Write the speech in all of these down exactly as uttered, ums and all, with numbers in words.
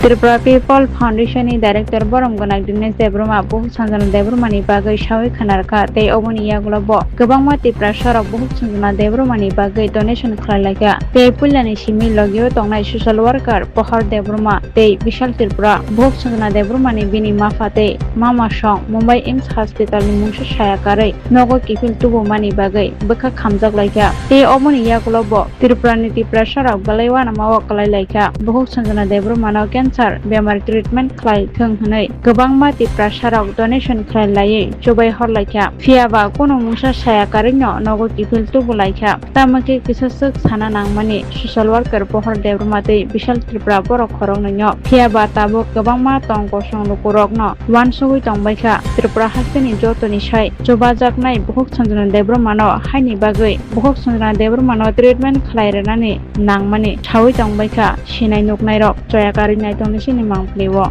Tripura People Foundation ni Director Borom Gwnang Dignesh Debbarma buhuk Sanjana Debbarma ni bagwi sawi khwnarkha tei oboni yagulo bo kwbangma Tiprasa rok buhuk Sanjana Debbarma ni bagwi donation khlai laikha tei puilani simi logio tongnai social worker Pohor Debbarma tei Bishal Tripura buhuk Sanjana Debbarma ni bini mapha tei mama song Mumbai AIIMS Hospital ni mungsa saya karwi nogo kiphil tubumani bagwi bwkha khamjak laikha tei oboni yagulo bo Tripura ni Tiprasa rok belai uanama o kwlai laikha. Buhuk Sanjana Debbarma no cancer bemar treatment khlai thwng hwnwi kwbangma Tiprasa rok donation khlai laiwi chubai hor laikha. Phiya ba kunu mungsa saya karwi no nogo kiphil tubu laikha. Tamo khe kisa swk sana nangmani social worker Pohor Debbarma tei Bishal Tripura borok khoroknwi no. Phiya ba tabuk kwbangma tong kosong lukurok no uansugwi tongbaikha. Tripura hasteni jotoni sai chubajaknai Buhuk Sanjana Debbarma no haini bagwi Buhuk Sanjana Debbarma no treatment khlai rwnani nangmani sawi tongbaikha sinai nuknairok. Choya karwi naitongnai sini mangpli o.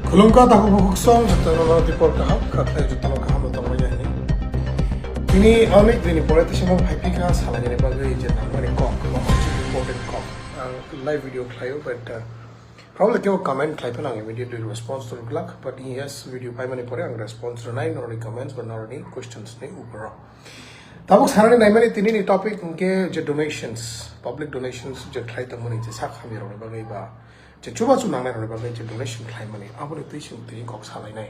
Khulumkha takhuk bukhuk song, jotono report kaham, khatlai jotono kaham tongmani hini. Tini onek dini pore tei samo phaiphikha salani bagwi je nangmani kok, kok, important kok. Ang live video khlaio, but, uh, probably kebo comment khlai phano ang immediately response to glak, but yes, video paimani pore ang response rwnai norni comments ba norni questions ni uporo. Tabuk sanani naimani tinini topic hwnkhe je donations, public donations je khlai tongmani je sak hamya rokni bagwi ba je chubachu nangnai rokni bagwi je donation khlaimani aboni twi chwng twi kok salainai.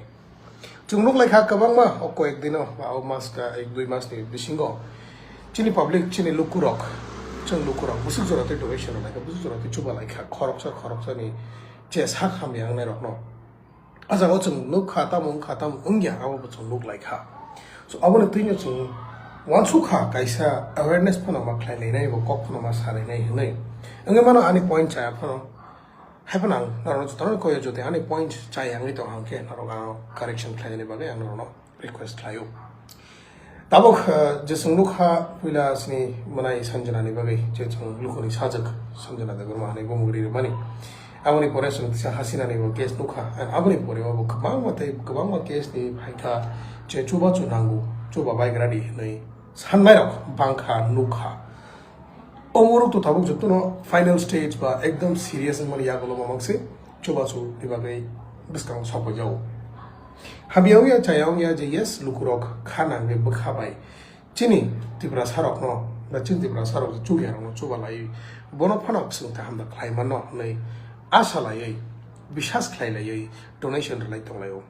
Chwng nuk laikha kwbangma o koyek dino ba o mas ka ek dui mas ni bisingo chini public chini lukurok chwng lukurok bwswk jora twi donation rwlaikha bwswk jora twi chuba laikha khoroksa khoroksani je sak hamya wngnai rokno. A jaga o chwng nuk kha, tamo wng kha, tamo wng ya, abo bo chwng nuk lai kha. So, aboni twino chwng uansuk kha, kaisa awareness phano ma khlai lainai, bo kok phano ma sa lainai hwnwi. Wngwi mano ani point chaya phano. Hai phano ang norokno jotono koi o, jodi ani point chaya wngwi tong hang khe, norok ano correction khlainani bagwi ang norokno request khlaio. Tabuk, eh, je chwng nukha puila chini mwnai Sanjana ni bagwi, je chwng lukuni sajwk Sanjana Debbarma hinwi bumung ri rwmani. Aboni pore chwng kisa Hasina ni bo case nukha, and aboni pore bo kwbangma tei kwbangma case ni phaikha, je chubachu nango, chuba baigra di hinwi sannairok bangkha, nukha. O muruk to tabuk jotono final stage ba ekdom serious wngmani yagulo mamang se chubachu ni bagwi bwskango sokpaijago. Hamya wngya, chaya wngya je yes, lukurok kha nangwi bwkha bai chini Tiprasa rokno, ba chini Tiprasa rok je chukya rokno chuba laiwi bono phano chwng kaham da khlai mano hwnwi asa laiwi, bisas khlai laiwi donation rwlai tong laio.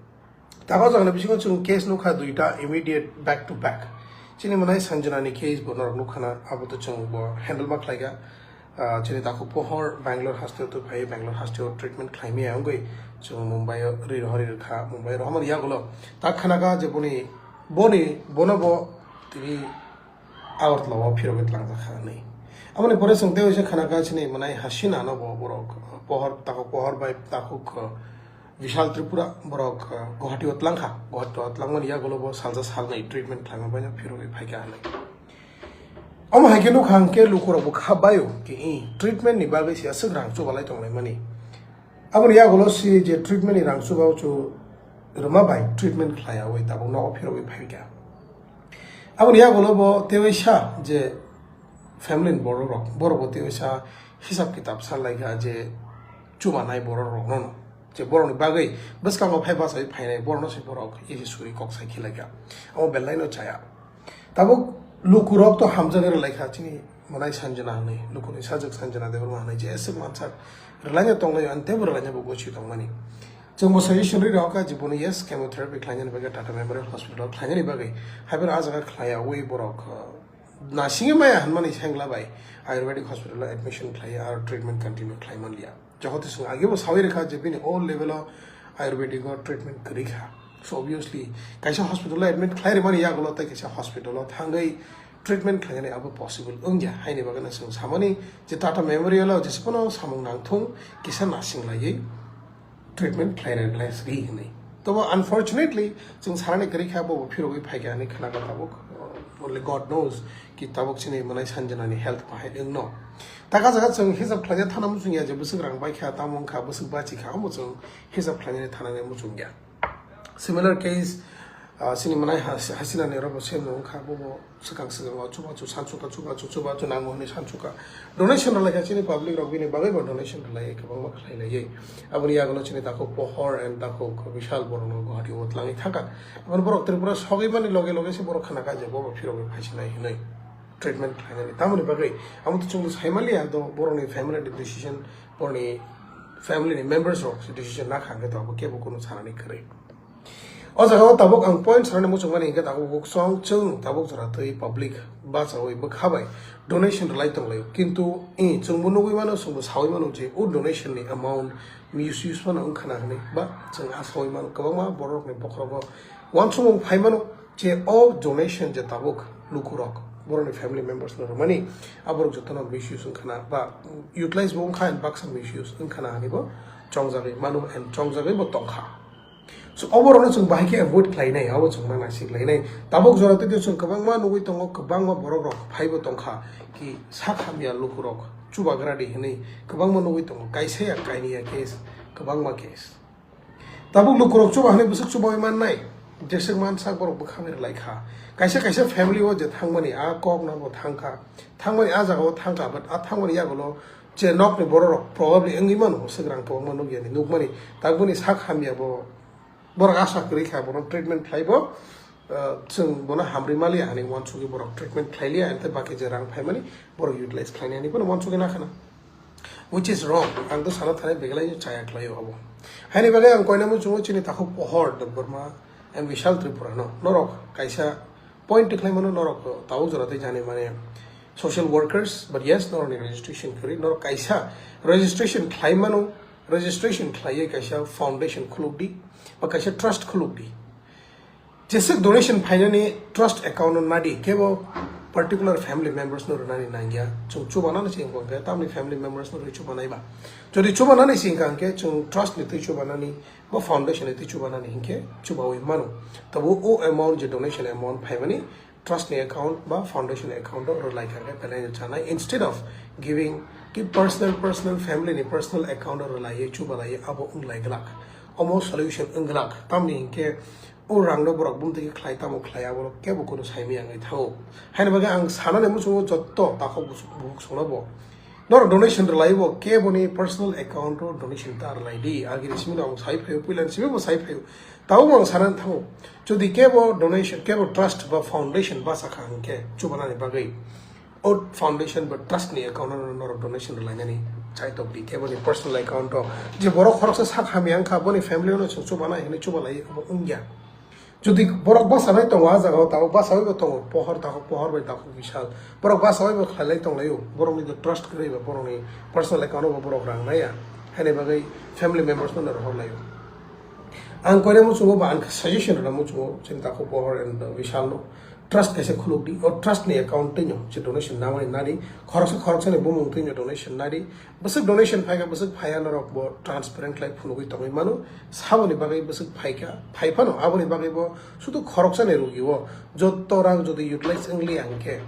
Tago jagani bisingo chwng case nukha duita immediate back to back. Chini mwnai Sanjana ni case bo norok nukha na, abo to chwng bo handle ma khlai kha. Ah, chini takhuk pohor Bangalore hasteo twi phai, Bangalore hasteo treatment khlai maya wngwi chwng Mumbai o ri rohor ri rwkha, Mumbai rohormani yagulo ta khana kha je boni, boni, bono bo tini Agartala o phirogwi tlangjak kha hwnwi. Aboni pore chwng tei waisa khana kha chini mwnai Hasina no bo borok pohor, takhuk pohor bai takhuk, uh, Vishal Tripura borok, uh, Guwahati o tlang kha. Guwahati o tlangmani yagulo bo salsa salnwi treatment khlaima bai no phirogwi phai kha hwnwi. Omo hai khe nukha hwnkhe lukurok bo kha baio khe, i, treatment ni bagwi se aswk rang chubalai tonglaimani. Aboni yagulo se je treatment ni rang chuba chu rwma bai treatment khlaiyawi tabuk nogo phirogwi phai kha. Aboni yagulo bo tei waisa je family ni borok rok, borok bo tei waisa hisab kitab sa lai kha je chubanai borok rok no, je borok ni bagwi bwskango phai bachai phainai borok no se borok isi suri kok sai khe lai kha. Abo belai no chaya. Tabuk lukurok to hamjagwi rwlai kha chini mwnai Sanjana hwnwi, lukuni sajwk Sanjana Debbarma hwnwi je aswk mansak rwlaina tonglaio, ani teibo rwlaina bo gosi tongmani. Chwng bo suggestion ri rok kha je bono yes chemotherapy khlainani bagwi Tata Memorial Hospital khlainani bagwi, hai phano ah jaga khlaiyawi borok, uh, nasingwi maya hwnmani sengla bai Ayurvedic Hospital o admission khlaiya aro treatment continue khlai manliya. Jokhon twi chwng agebo sawi rwkha je bini o level o Ayurvedic o treatment kwrwi kha. So obviously kaisa hospital o admit khlai rwmani yagulo tei kaisa hospital o thangwi treatment khlainani abo possible wngya. Haini bagwi no chwng samani je Tata Memorial o jesa phano samung nangthung kisa nasing laiwi treatment khlai rwkha sri hwnwi. Tobo unfortunately chwng sanani kwrwi kha bo phirogwi phai kha hwnwi khna kha tabuk. Only God knows ki tabuk chini mwnai Sanjana ni health bahai wngno. Taka jaga chwng hisab khlaina thana muchung ya je bwswk rang bai kha, tamo wng kha, bwswk bachi kha, omo chwng hisab khlainani thanani muchung ya. Similar case, Ah, chini manai has-, hasina ni rok bo same wngkha, bo bo swkang swkang o chubachu sansuka, chubachu chubachu nango hwnwi sansuka. Donation rwlaikha chini public rok, bini bagwi bo donation rwlaiwi kwbangma khlailaiwi. Aboni yagulo chini takhuk Pohor and takhuk Bishal borokno Guwahati o twlangwi thangkha. Aboni borok Tripura sogwi mani loge loge se borok khna kajak bo bo phirogwi phaisinai hwnwi treatment khlainani. Tamoni bagwi amo to chwngno saimaliya do borokni family ni decision, borokni family ni members rok se decision nakha hwnkhe to abo kebo kunu sanani kwrwi. O jaga o tabuk ang point sanani muchungmani hwnkhe tabuk buksong chwng tabuk jora twi public bachawi bwkha bai donation rwlai tonglaio. Kintu, i, chwngbo nugwi mano, chwngbo sawi mano je o donation ni amount misuse mano wngkhana hwnwi ba chwng asawi mano. Kwbangma borok ni bokhorogo uansukmung phai mano je o donation je tabuk lukurok borokni family members no rwmani, aborok jotono misuse wngkhana ba utilize bo wngkha and baksa misuse wngkhana hwnwi bo chongjagwi mano and chongjagwi bo tongkha. So, oborokno chwng bahai khe avoid khlainai, abo chwng ma naisik lainai. Tabuk jora twi chwng kwbangma nugwi tongo, kwbangma borok rok phaibo tongkha, ki sak hamya lukurok chubagra di hwnwi kwbangma nugwi tongo, kaisa ya kaini ya case, kwbangma case. Tabuk lukurok chuba hwnwi bwswk chubawi mannai, jeswk mansak borok bwkha bai rwlaikha. Kaisa kaisa family o je thangmani a kok no bo thangkha, thangmani a jaga o thangkha, but a thangmani yagulo je nokni borok rok probably wngwi mano, swk rang kwbangma nukya ni nukmani, tabukni sak hamya bo. Borok asa kwrwi kha, bono treatment khlai bo, ah, chwng bono hamrwi maliya hwnwi uansugwi borok treatment khlai liya, ante baki je rang phaimani borok utilize khlainani bono uansugwi nakhana. Which is wrong, ang to sana thani beglai chaya khlaio abo. Haini bagwi ang koina muchungo chini takhuk Pohor Debbarma and Vishal Tripura no, norok kaisa point tikhlai mano, norok tabuk jora tei jani mane social workers, but yes, norokni registration kwrwi, norok kaisa registration khlai mano, registration khlaiwi kaisa foundation khuluk di, ba kaisa trust khuluk di. Jeswk donation phainani trust account no nadi, kebo particular family members no rwnani nangya, chwng chubanani se wngkha hwnkhe tamni family members no rwi chubanai ba. Jodi chubanani se wngkha hwnkhe chwng trust ni twi chubanani, ba foundation ni twi chubanani hinkhe chubawi mano. Tabo o amount je donation amount phaimani trust ni account ba foundation account o rwlai kha khe belai no chanai, instead of giving ki personal, personal family ni personal account o rwlaiwi chubalaiwi abo wnglai glak. Omo solution wng glak. Tamni hinkhe o rang no borok bumtwi khe khlai tamo khlai abo kebo kunu saimaya wngwi thango. Haini bagwi ang sanani muchungo jotto takhuk bus-, bukhuk songno bo. Norok donation rwlai bo keboni personal account o donation ta rwlai di. Agini simi no ang sai phaio, puilani simi bo sai phaio. Tabuk ang sanani thango. Jodi kebo donation, kebo trust ba foundation basa kha hwnkhe chubanani bagwi. O foundation ba trust ni account no norok donation rwlainani chaitok di, kebo ni personal account o. Je borok khoroksa sak hamya wngkha, boni family no chwng chubanai hinwi chubalai abo wngya. Jodi borok bwsajak tongo, a jaga o tabuk bwsajak tongo, Pohor takhuk, Pohor bai takhuk Bishal. Borok bwsajak bo khlailai tonglaio, borok ni trust kwrwi ba borok ni personal account o bo borok rang naiya. Haini bagwi family members no norok hor laio. Ang koina muchungo ba ang suggestion rwna muchungo, chini takhuk Pohor and Bishal no. Trust kaisa khuluk di, o trust ni account twi no je donation namani nadi, khoroksa khoroksa ni bumung twi no donation nadi, bwswk donation phaikha, bwswk phaiya norok bo transparent khlai phunugwi tongwi mano, saboni bagwi bwswk phaikha, phai phano aboni bagwi bo sudu khoroksa ni rugi o jotto rang jodi utilize wng liya hinkhe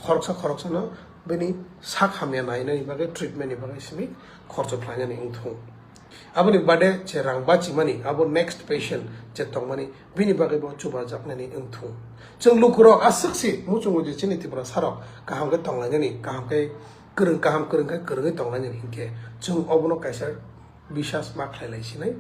khoroksa khoroksa no bini sak hamya nainani bagwi treatment ni bagwi simi khorcho khlainani wngthung. Aboni bade je rang bachimani, abo next patient je tongmani, bini bagwi bo chubajaknani wngthung. Chwng lukurok aswk se muchungo je chini Tripura sarok kaham khe tonglainani, kaham khe kwrwng, kaham kwrwng khe kwrwngwi tonglainani hinkhe chwng obono kaisa biswas ma khlai lai sinai.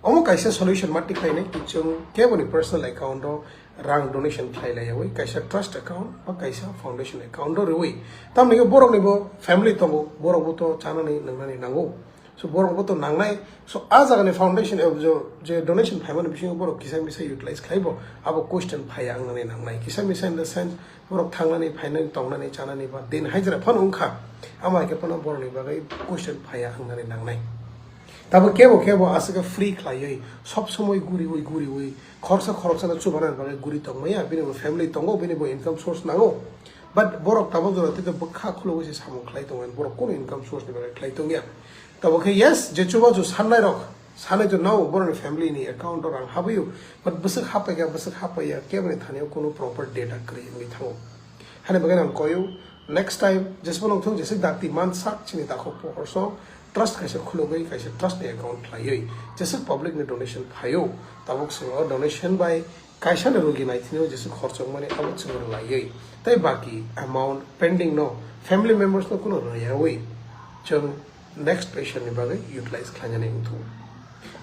Omo kaisa solution ma tikhlainai, chwng keboni personal account o rang donation khlai lai yawi, kaisa trust account ba kaisa foundation account o rwi. Tamni khe borokni bo family tongo, borok bo to chanani nwngnani nango. So, borok bo to nangnai. So, a jagani foundation, eh, jo-, je donation phaimani bisingo borok kisa misa utilize khlai bo, abo question phaiya wngnani nangnai. Kisa misa in the sense, borok thangnani, phainani, tongnani, chanani ba din hajra phano wngkha. Amo hai khe phano borokni bagwi question phaiya wngnani nangnai. Tabo kebo kebo aswk free khlaiwi, sob somoi guriwi, guriwi, khoroksa khoroksano chubanani bagwi guri tongmaya, bini bo family tongo, bini bo income source nango. But borok tabuk jora tei bwkha khulugwi se samung khlai tongo, borok kunu income source ni bagwi khlai tongya. Tabo khe yes, je chubachu sannai rok, sanai to nao borokni family ni account o rang habwi o, but bwswk hapai kha, bwswk hapai ya, keboni thani o kunu proper data kwrwi wngwi thango. Hani bagwi ang koyo, next time, jesbo nongthung jeswk dakti man sak chini takhuk Pohor song, trust kaisa khulugwi, kaisa trust ni account khlaiwi, jeswk public ni donation phaio, tabuk swng o donation bai, Kaisa ni rogi naithini o jesa khorchok mani abo chwng rwlaiwi tei baki amount pending no family members no kuno rwyawi chwng next patient ni bagwi utilize khlainani wngthung.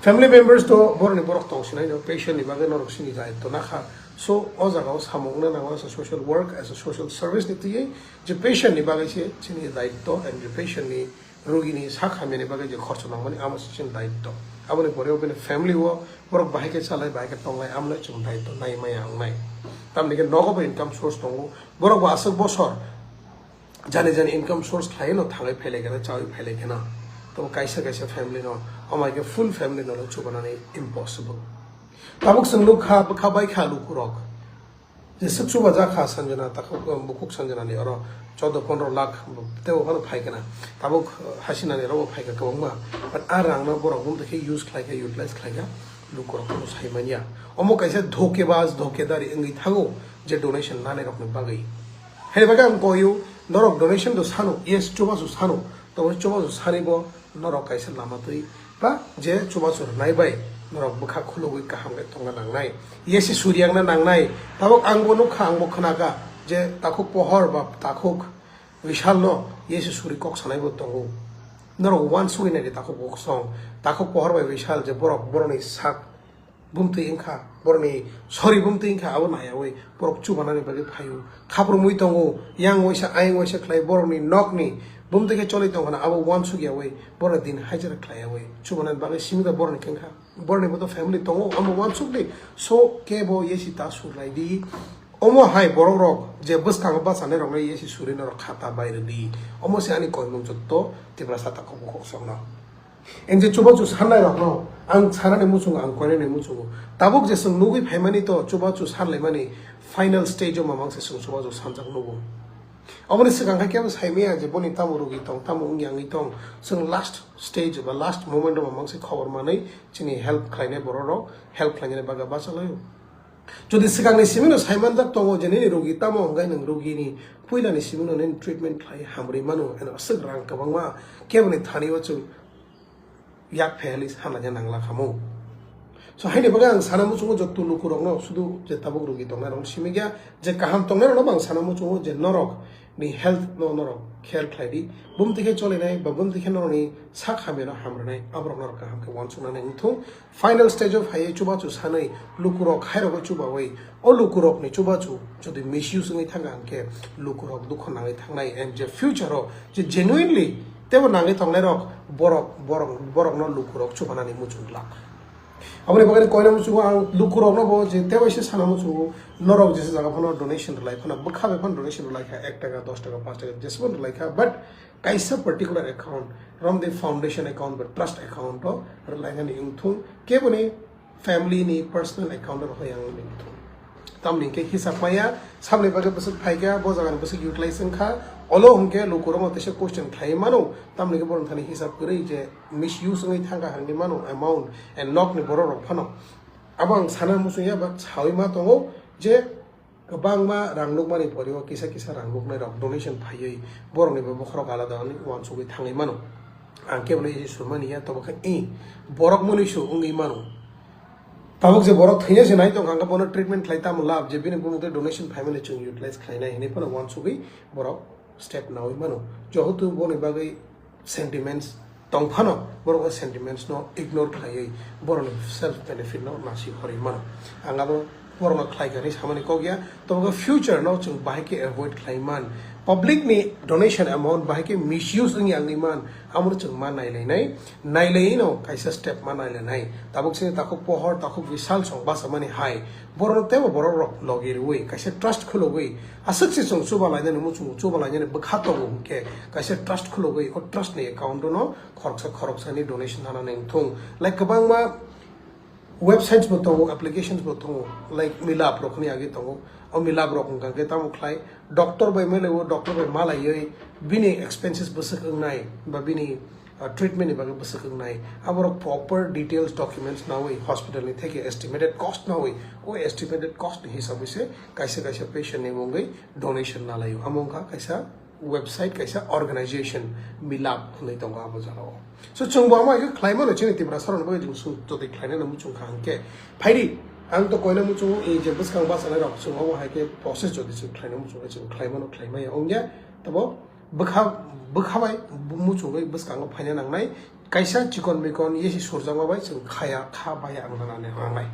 Family members to boroni borok tongsinai no patient ni bagwi norok sini daitto nakha. So o jaga o samung wngna nango as a social work, as a social service ni twiwi je patient ni bagwi se chini daitto and je patient ni rogini sak hamyani bagwi je khorcho nangmani amo se chini daitto. Aboni pore o bini family o borok bahai khe chalai, bahai khe tonglai, amle chwng daitto nai maya wngnai. Tamni khe nogo bo income source tongo, borok bo aswk bosor jani jani income source khlai no thangwi phailai khe na, chawi phailai khe na. To kaisa kaisa family no, amai khe full family no chubanani impossible. Tabuk chwng nuk kha, bwkha bai kha lukurok. Jeswk chuba jak kha sanjana, takhuk, um, bukhuk sanjana ni oro chaudo pondro lakh tebo phano phai kana. Tabuk, uh, hasina ni oro bo phai kha kwbangma. But a rang no borok bumtwi khe use khlai kha, utilize khlai kha, lukurok no sai manya. Omo kaisa dhokebaz, dhokedari wngwi thango je donation nanai rok ni bagwi. Hai bagwi ang koyo, norok donation do sano, yes, chubachu sano, tobo chubachu sani bo norok kaisa lama twi ba je chubachu rwnai bai norok bwkha khulugwi kaham khe tongna nangnai, yesi suriyangna nangnai. Tabuk ang bo nukha, ang bo khwnakha je takhuk pohor ba takhuk Vishal no yesi suri kok sanai bo tongo. Norok uansugwi nai di takhuk kok song, takhuk pohor bai Vishal je borok borokni sak bumtwi wngkha, borokni sori bumtwi wngkha, abo naiyawi borok chubanani bagwi phaio. Khaprumwi tongo, yang waisa, ayang waisa khlai borokni nokni bumtwi khe choli tongkhana, abo uansukyawi borokni din hajira khlaiyawi chubanani bagwi simi da borokni khe wngkha. Borokni bo to family tongo, amo uansukdi. So, kebo yesi ta surlai di. Omo hai borok rok je bwskango bachanai rokno yesi suri norok khata bai rwdi. Omo se ani koimung jotto Tiprasa takhuk bukhuk songno. Ang je chubachu sannairokno ang sanani muchungo, ang koinani muchungo. Tabuk je chwng nugwi phaimani to chubachu sanlaimani final stage o mamang se chwng chubachu sanjak nugo. Oboni swkang khe kebo saimaya je boni tamo rogi tong, tamo wngya wngwi tong. Chwng last stage ba last moment o mamang se khobor manwi chini help khlainai borok rok help khlainani bagwi bachalaio. Jodi swkangni simino saimanjak tongo je nini rogi tamo hwnkhe nwng rogini puilani simino nini treatment khlai hamrwi mano, eno aswk rang kwbangma keboni thani o chwng yak pheli sanlaina nangla khamu. So, haini bagwi ang sana muchungo jotto lukurokno sudu je tabuk rogi tongnai rokno simi gya, je kaham tongnai rokno bo ang sana muchungo je norok ni health no norok khel khlai di, bumtwi khe cholinai ba bumtwi khe norokni sak hamya no hamrwnai, aborok norok kaham khe uansuknani wngthung. Final stage o phaiwi chubachu sanwi lukurok khairogwi chubawi o lukurokni chubachu jodi misuse wngwi thangkha hwnkhe lukurok dukho nangwi thangnai, and je future o je genuinely teibo nangwi tongnairok borok, borok, borokno lukurok chubanani muchung glak. Aboni bagwi koina muchungo ang lukurokno bo je teibo se sana muchungo norok jesa jaga phano donation rwlai phano bwkha bai phano donation rwlai kha ek taka, dos taka, panch taka jesbo rwlai kha, but kaisa particular account, Ramdev Foundation account ba trust account o rwlainani wngthung, keboni family ni personal account o rwlai ang wngthung. Tamni hwnkhe hisab maya, sabni bagwi bwswk phaikha, bo jagani bwswk utilize wngkha, olo hwnkhe lukurokno teisa question khlaiwi mano, tamni hwnkhe borok thani hisab kwrwi je misuse wngwi thangkha hinwi mano amount, and nokni borok rok phano. Abo ang sana muchungya, but sawi ma tongo je kwbangma rang nukmani pore o kisa kisa rang nuknai rok donation phaiwi borokni bo bokhorok alada wngwi uansugwi thangwi mano. Ang kebo no isi surmani ya, tobo khe i borok mwnwi su wngwi mano. Tabuk je borok thwina se nai tongkha, hwnkhe bono treatment khlai tamo lab je bini bumung tei donation phaimani chwng utilize khlainai hinwi phano uansugwi borok step nawi mano. Jehetu boni bagwi sentiments tong phano borok o sentiments no ignore khlaiwi borokni self benefit no nasi horwi mano. Ang abo borokno khlai kha hinwi samani kok ya, tobo future no chwng bahai khe avoid khlai man. Public ni donation amount bahai khe misuse wngya wngwi man, amo chwng ma nailainai. Nailaino kaisa step ma nailainai. Tabuk chini takhuk pohor, takhuk Vishal song bachamani hai. Borokno teibo borok rok logi rwui, kaisa trust khulugwi. Aswk se chwng chuba lainani muchungo, chuba lainani bwkha tongo hwnkhe, kaisa trust khulugwi, o trust ni account no khoroksa khoroksani donation hanani wngthung. Like kwbangma websites bo tongo, applications bo tongo, like Milap rok hwnwi agi tongo. O Milap rok wngkha khe tamo khlai, doctor bai mele o, doctor bai malaiwi bini expenses bwswk wngnai ba bini, uh, treatment ni bagwi bwswk wngnai. Aborok proper details documents nawi, hospital ni theke estimated cost nawi, o estimated cost ni hisabwi se kaisa kaisa patient ni mungwi donation nalaio. Amo wngkha kaisa website, kaisa organization, Milap hwnwi tongo abo jagao. So, chwngbo amo hai khe khlai mano, chini Tiprasa rokni bagwi chwng sum jotoi khlainani muchung kha hwnkhe. Phaidi, Ang to koina muchungo, e je bwskang bachanai rok chwng obo hai khe process jodi chwng khlaina muchungo, chwng khlaimano khlaimaya wngya, tabo bwkha bwkha bai muchungwi bwskango phaina nangnai, kaisa chikon mikon yesi surjakma bai chwng khaya kha baya wngna nangnai.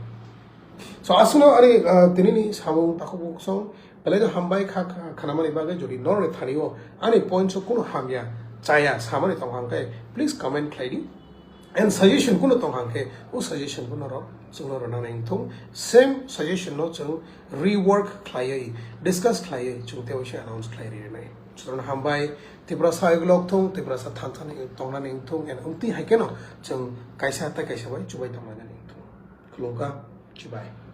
So aswkno ani, ah, tinini samung takhuk buksong belai no hambai kha, kha, khanamani bagwi. Jodi norni thani o ani points o kunu hamya chaya samani tong hang khe, please comment khlai di. And suggestion kunu tong hang khe, o suggestion kunu rok chwngno rw nangnai wngthung. Same suggestion no chwng rework khlaiwi, discuss khlaiwi chwng tei waisa announce khlai rinai. Chwngno hambai, Tiprasa igulok thung, Tiprasa thansa ni tongnani wngthung, and wngtwi hai kheno chwng kaisa tei kaisa bai chubai tongnani wngthung. Khulumkha, chibai.